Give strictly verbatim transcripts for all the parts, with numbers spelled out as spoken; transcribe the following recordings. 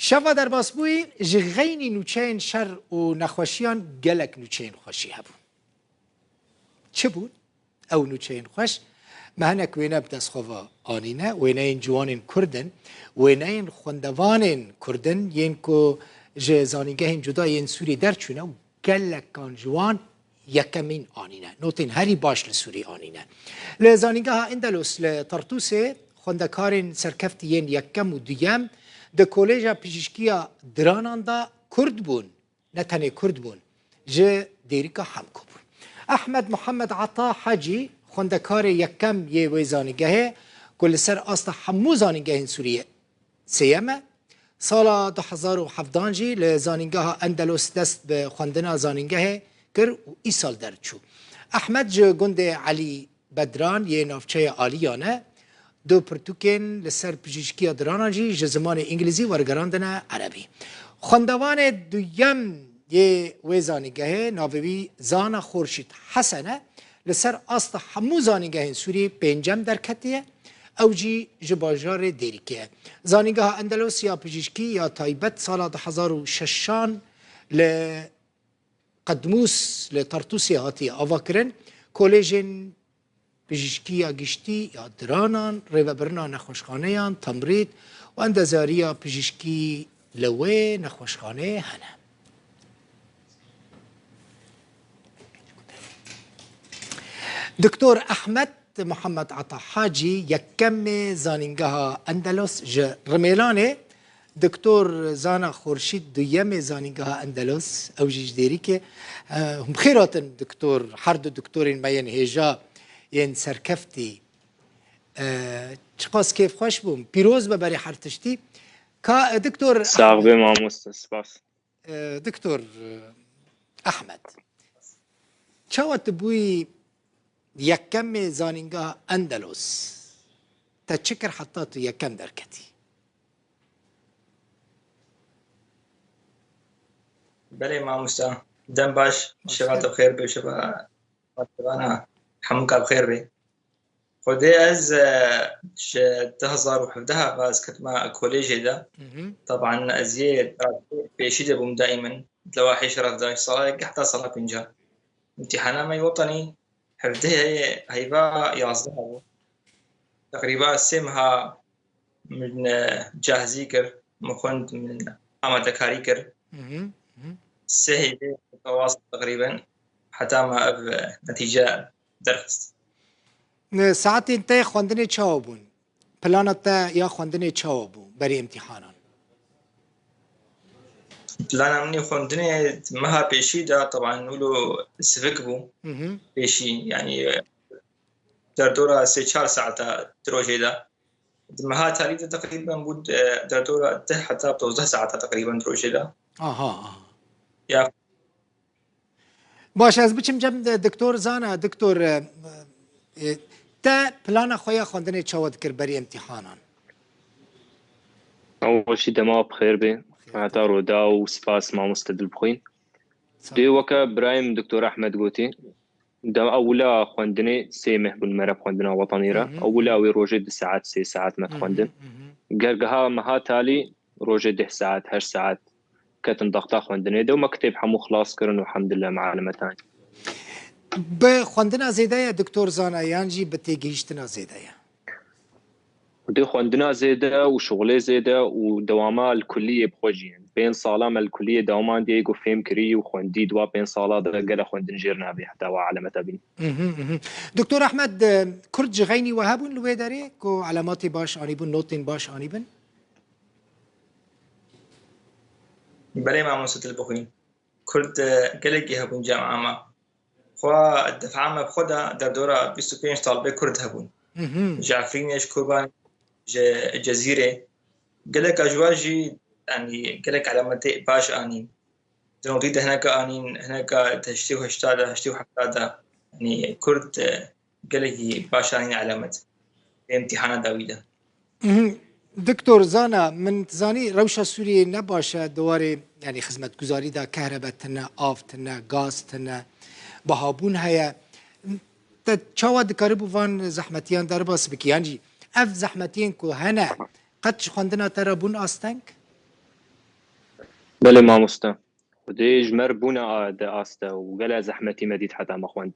Çawa derbas bûyî, ji xeynî nûçeyên şer û nexweşiyan gelek nûçeyên xweşî hebûn. Çi bûn? Ew nûçeyên xweş, me hinek wêne bi dest xwe ve anîne, wêneyên ciwanên Kurd in, wêneyên xwendevanên Kurd in, yên ku ji zanîngehên cuda yên Sûrî derçûne û gelekan ji wan yekemîn anîne. Notên herî baş li Sûrî anîne. Li Zanîngeha Endelos li Tartûsê xwendekarên serkeftî yên yekem û duyem di Koleja Pijîşkiya Diranan de Kurd bûn. Ne tenê Kurd bûn, ji Dêrika Hemko bûn. Ehmed Muhammed Ata Hacî, xwendekarê yekem yê wê zanîngehê, ku li ser asta hemû zanîngehên Sûriyê sêyem e, sala du hezar û hevdan jî li zanîngeha Endelos dest bi xwendina zanîngehê kir û îsal derçû. Ehmed ji gundê Elî Bedran yê navçeya Aliyan e. Du pirtûkên li ser pijîşkiya diranan jî ji zimanê îngilîzî wergerandine erebî. Xwendevanê duyem yê wê zanîngehê navê wî Zana Xorşîd Hesen e. Li ser asta hemû zanîngehên Sûriyê pêncem derketiye. Ew jî ji bajarê Dêrikê ye. Zanîngeha Endelos ya Pijîşkî ya Taybet sala du hezar û şeşan li Qedmûs li Tartûsê hatiye avakirin. Kolejên pijîşkî ya giştî ya diranan, rêvebirina nexweşxaneyan, temrîd û endezariya pijîşkî li wê nexweşxaneyê hene. Doktor Ehmed Muhammed Ata Hacî, yekemê zanîngeha Endelos ji Rimêlanê, Doktor Zana Xorşîd, duyemê zanîngeha Endelos, ew jî ji Dêrikê. Eh, hûn bi xêr hatin, doktor, her du doktorên me yên hêja, yên serkeftî. Eh, çiqas kêfxweş bûm. Pîroz be berê her tiştî. Ka, eh, doktor Sax Ehmed. Be mamoste, spas. Eh, doktor, eh, Ehmed, çawa tu bûyî yekemê zanîngeha Endelos? Te çi kir heta tu yekem derketî? Belê mamoste, dem baş, şeva te bi xêr be, şeva, şeva hemûka bi xêr be. Xwedê ez, e, ji du hezar û hevdeh ve ez ketime kolejê de. Mhm. Taban ez yê pêşî de bûm daîmen. Di lewahê şeref de ji sala yek heta sala pênc. Îmtîhana me yê wetenî hevdehê heyva yazdeh bû. Teqrîba sê meha min, e, cahzî kir, min xwend, min amadekarî kir. Mhm, mhm. Sê heyvê tewas teqrîben heta me ev, e, netîce derxist. Ne, saetên te xwendinê çawa bûn? Plana te ya xwendinê çawa bû berî îmtîhanan? Plana min ê xwendinê meha pêşî de, teban wilo sivik bû. Mhm. Pêşî, yanî, e, derdora sê çar saeta di rojê de. Di meha talî de teqrîben bû, e, derdora deh heta dozdeh saeta teqrîben di rojê de. Aha, aha. Ya. Baş, ez biçim cem de doktor Zana, doktor, e, e, te plana xwe ya xwendinê çawa dikir berî îmtîhanan? Ew jî dema bi xêr be. Xêr. Heta roda û spas mamoste Dilbixwîn. Sağ ol. Dê weke birayê min doktor Ehmed gotî, Dem ewila xwendinê sê meh bûn mere bi xwendina wetanî re. Hı hı. Ewila wê rojê du saet, sê saet me Hı hı, dixwendin. Hı hı. Gergeha meha talî rojê deh saet, heşt saet ketin daxta xwendinê de û me kitêb hemû xilas kirin û hemdillah me elemetan. Bi xwendina zêde ye, Doktor Zana, yan jî bi têgihîştina zêde ye? Dê xwendina zêde û şixulê zêde û dewama li kulliyê bi xwe jî yên. Pênc sala me li kulliyê dewamandiye ku fêm kirî û xwendî di wa pênc sala de gelek xwendin jêr nabê heta wa elemeta bîn. Mhm, mhm. Doktor Ehmed, e, Kurd ji xeynî we hebûn li wê derê ku elematê baş anîbûn, notên baş anîbin? Belê mamoste Dilbixwîn. Kurd, e, gelekî hebûn cema me. Xwe defa me bi xwe de derdora bîst û pênc talibê Kurd hebûn. Mhm. Ji Efrînê, ji Kobanê, ji Cezîrê. Geleka ji we jî, yanî gelek elemetê baş anîn. Di notî de hineka anîn, hineka di heştê û heşta de, heştê û hefta de. Yanî Kurd, e, gelekî baş anîn elemet. Lê îmtîhana dawî de. Mhm. Doktor Zana, min zanî rewşa Sûriyê ne baş e di warê, yanî xizmetguzarî de, kehrebe tune, av tune, gaz tune, bihabûn heye. Te çawa dikaribû van zehmetiyan derbas bikî? Yan jî ev zehmetiyên ku hene, qet ji xwendina te re bûn asteng? Belê mamoste. Xwedê ji me re bûne a-, de aste û gele zehmetî me dît heta me xwend.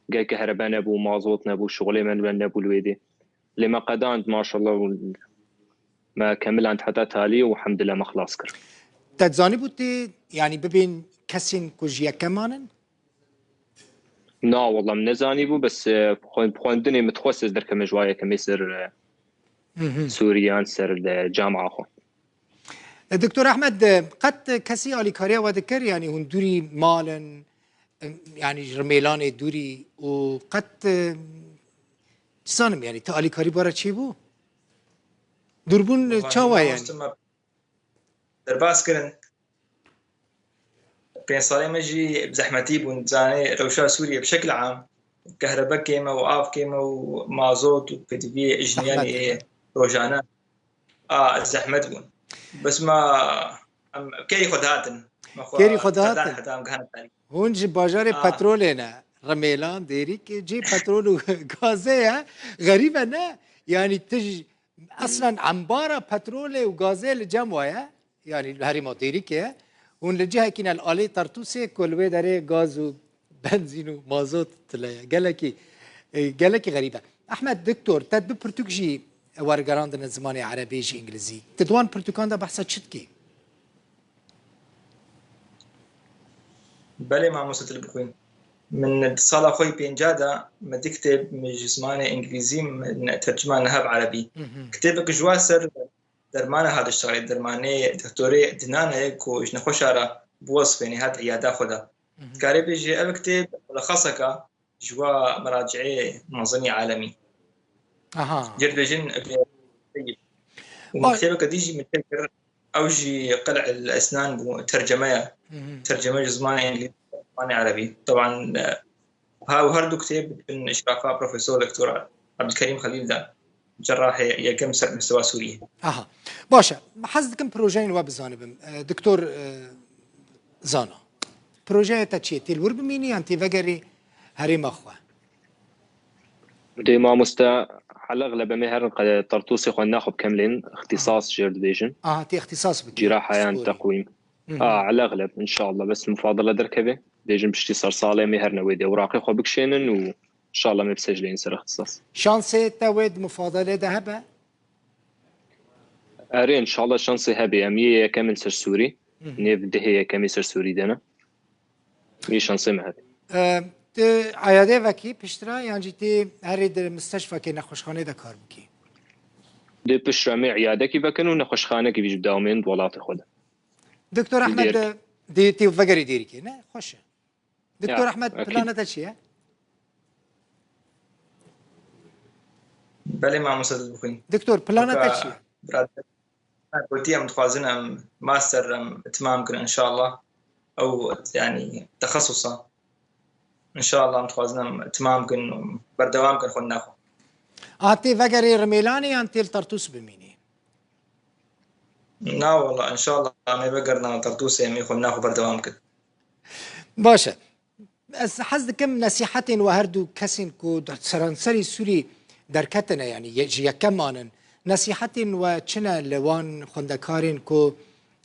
Gel kehrebe nebû, mazot nebû, şixulê me nebû li wê dê. Lê me qedand maşallah û me kemiland heta talî û hemdillah me xilas kir. Te zanîbû tê, yanî bibên kesên ku ji yekeman in? Na, wallah, min nezanîbû, bes, e, xwe-, xwendinê min dixwest ez derkevim ji wa yekemê ser, e, Mhm. Sûriyan, ser li cama xwe. E, Doktor Ehmed, e, qet kesî alîkariya we dikir, yanî hûn dûrî mal in, e, yanî ji Rimêlanê dûrî û qet, e, çi zanim, yanî te alîkarî bara çêbû? Dûrbûn, e, Wallahî çawa ye yanî? Derbas kirin. Pênc salê me jî bi zehmetî bûn. Zanê rewşa Sûriyê bi şekil am, kehrebe kêm e û av kêm e û mazot û pêdiviyê jiniyanê Zehmet e. Rojane a zehmet bûn. Bes ma em kêrî xwe dihatin. Me xwe Kêrî xwe dihatin. Heta em gihane tarî. Hûn ji bajarê Ah. petrolê ne. Rimêlan, Dêrîk, cê petrol û gazê ye. Xerîb e ne? Yanî tu ji Eslen embara petrolê û gazê li cem we ye, yanî li herêma Dêrikê ye. Hûn li cihekî ne li alê Tartûsê ku li wê derê gaz û benzîn û mazot tile ye. Gelekî, e, gelekî xerîb e. Ehmed, Doktor, te du pirtûk jî wergerandine zimanê erebî jî îngilîzî. Tu di wan pirtûkan de behsa çi dikî? Belê mamoste, tu li bixwîn. Min di sala xwe yî pênca de min du kitêb min ji zimanê îngilîzî min tercima niha bi erebî. Mhm. Kitêbek ji wa ser dermana hat ji tarê dermanê doktorê Dinanê ku ji nexweşa re biwesfênê hat îyada xwe de. Mhm. Dikarê bêjê ev kitêb mulexeseka ji wa meraciê mezin ê alemî. Aha. Cêr dibêjin Ibn Qayyim. Û min Ay. kitêbeke dî jî min çêkir, ew jî Qel'il Esnan bû, terceme ye. Hı hı. Terceme ji zimanê îngilîzî, zimanê erebî. Teban, e, ha, û her du kitêb bin îşrafa Profesor Doktor Abdulkerîm Xelîl de. Cerrahê yekem ser mistewa Sûriyê. Aha. Baş e. Hez dikim projeyên we bizanibim. E, Doktor, e, Zana. Projeya te çi ye? Tê li wir bimînî yan tê vegerî herêma xwe? Dê mamoste, helex lebe me herin qe-, Tartûsê xwe naxwe bikemlên, ixtîsas Aha. jêr dibêjin. Aha, tê ixtîsas bikî. Cîraha yan Sporî. Teqwîm. Hı hı. A, elegleb, inşallah, bes mufadele derkeve. Dêjin piştî ser salê me herne wê dê. Ewraqê xwe bikişênin û inşallah me bisecleyên ser ixtisas. Şansê te wê di mufadele de hebe? Erê, inşallah şansê hebe. Em yê yekem in ser Sûrî. Hı hı. Nêv dihê yekemî ser Sûrî de ne. Yê şansê me hebe. E, tu eyadê vekî piştre yan jî tê herê di misteşfekê nexweşxanê de kar bikî? Dê piştre me eyadekî vekin û nexweşxanekî vî jî bidawmên di welatê xwe de. Doktor Ehmed, Dêrikê. Dê tê vegerî Dêrikê, ne? Xweş e. Doktor Ya, Ehmed, ekîd. Plana te çi ye? Belê mamoste, tu bixwîn. Doktor, plana te Weka çi ye? birader, gotiye em dixwazin em master em timam kin inşallah. Ew, yanî, texesusa. Înşallah em dixwazin em timam kin û berdewam kin xwendina xwe. A tê vegerê Rimêlanê yan tê li Tartûs bimînî? Na wala, înşallah em ê vegerina Tartûsê, em ê xwendina xwe berdewam kin. Baş e. Ez hez dikim nesîhetên we her du kesên ku di seranserî Sûrî derketine, yanî ye-, ji yekeman in. Nesîhetên we çi ne li wan xwendekarên ku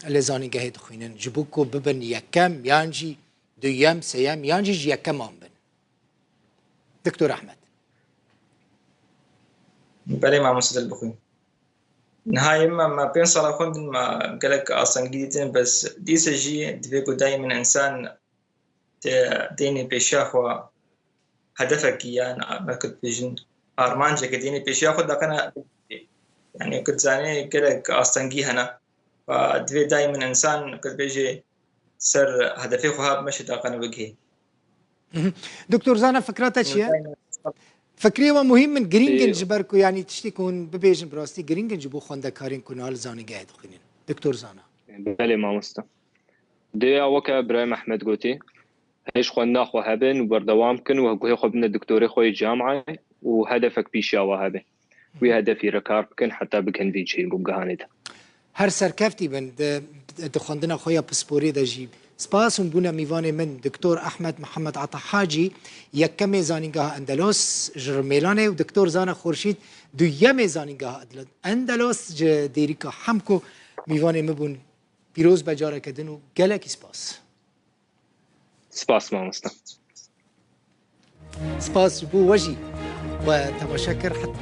li zanîngehê dixwînin? Ji bo ku bibin yekem yan jî duyem, sêyem yan jî ji yekeman bin. Doktor Ehmed. Belê mamoste, tu bixwîn. Niha yê me, me pênc sala xwendin, me gelek astengî dîtin, bes dîse jî divê ku daîmin însan tê-, deynê pêşiya xwe hedefekî yan, wekî dibêjin, armancekê deynê pêşiya xwe daqene, yanî wekî dizanê gelek astengî hene. Ve divê daîmin însan wekî dibêjê ser hedefê xwe ha bimeşe daqene bigihê. Mhm. Doktor Zana, fikra te çi ye? Fikrê we muhîm in, girîng in Ê, ji ber ku, yanî tiştê ku hûn bibêjin bi rastî girîng in ji bo xwendekarên ku niha li zanîngehê dixwînin. Doktor Zana. Belê mamoste. Dê ya weke Birayê Mehmed gotî, hêj xwendina xwe hebin û berdewam bikin û guhê xwe bidine doktorê xwe yê camiyê û hedefek pîşiya we hebe. Wî hedefî re kar bikin heta bikin vî cihê ku bigihanê de. Her serkeftî bin di, di xwendina xwe ya pisporê de jî. Spas hûn bûne mîvanê min, Doktor Ehmed Mihemed Ata Hacî, yekemê Zanîngeha Endelos ji Rimêlanê û Doktor Zana Xurşîd, duyemê Zanîngeha Endelos ji Dêrika Hemko mîvanê min bûn. Pîroz be careke din û gelekî spas. Spas mamoste. Spas ji bo we jî we temaşe kir. Heta